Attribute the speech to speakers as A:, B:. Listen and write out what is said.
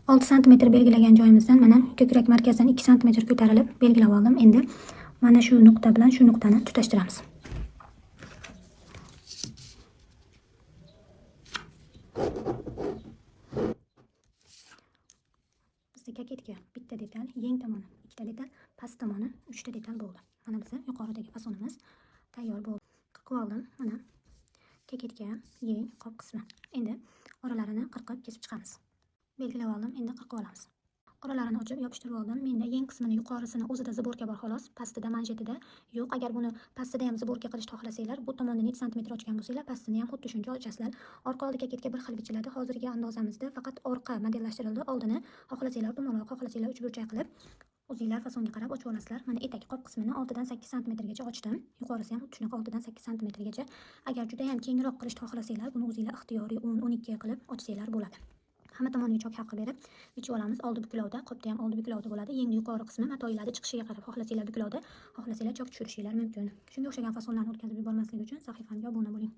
A: 6 santimetr belgilagan joyimizdan mana ko'krak markazidan 2 santimetr ko'tarilib belgilab oldim. Endi mana shu nuqta bilan shu nuqtani tutashtiramiz. Bizda koketka bitta detal, yeng tomoni ikkita detal, past tomoni uchta detal bo'ldi. Mana bizni yuqoridagi fasonimiz tayyor bo'ldi. Qirqib oldim. Mana koketka, yeng, qop qismi. Endi oralarini qirqib kesib chiqamiz. Belgilab oldim, endi qirqib olamiz. Oralarini ochib yopishtirib oldim. Menda yeng qismini yuqorisini o'zida сборка bor xolos, pastida manjetida yo'q. Agar buni pastida ham сборка qilishni xohlasanglar, bu tomonda necha santimetr ochgan bo'lsanglar, pastini ham xuddi shuncha ochasizlar. Orqa oldi koketka bir xil bichiladi. Hozirgi andozamizda faqat orqa modellashtirildi. Oldini xohlasanglar dumaloq, xohlasanglar uchburchak qilib o'zinglar fasonga qarab ochib olasizlar. Mana etak qop qismini 6 dan 8 santimetrgacha ochdim. Yuqorisi ham xuddi shunaqa 6 dan 8 santimetrgacha. Agar juda ham kengroq qilishni xohlasanglar, buni o'zinglar ixtiyoriy 10-12 qilib ochsanglar bo'ladi. Hamma tomoniga chok haqqi berib bichib olamiz. Oldi buklovda, qopda ham oldi buklovda bo'ladi. Yengni yuqori qismi matoyiladi chiqishiga qarab xohlasanglar buklovda, xohlasanglar chok tushirishinglar mumkin. Shunga o'xshagan fasonlarni o'tkazib yubormaslik uchun sahifamga obuna bo'ling.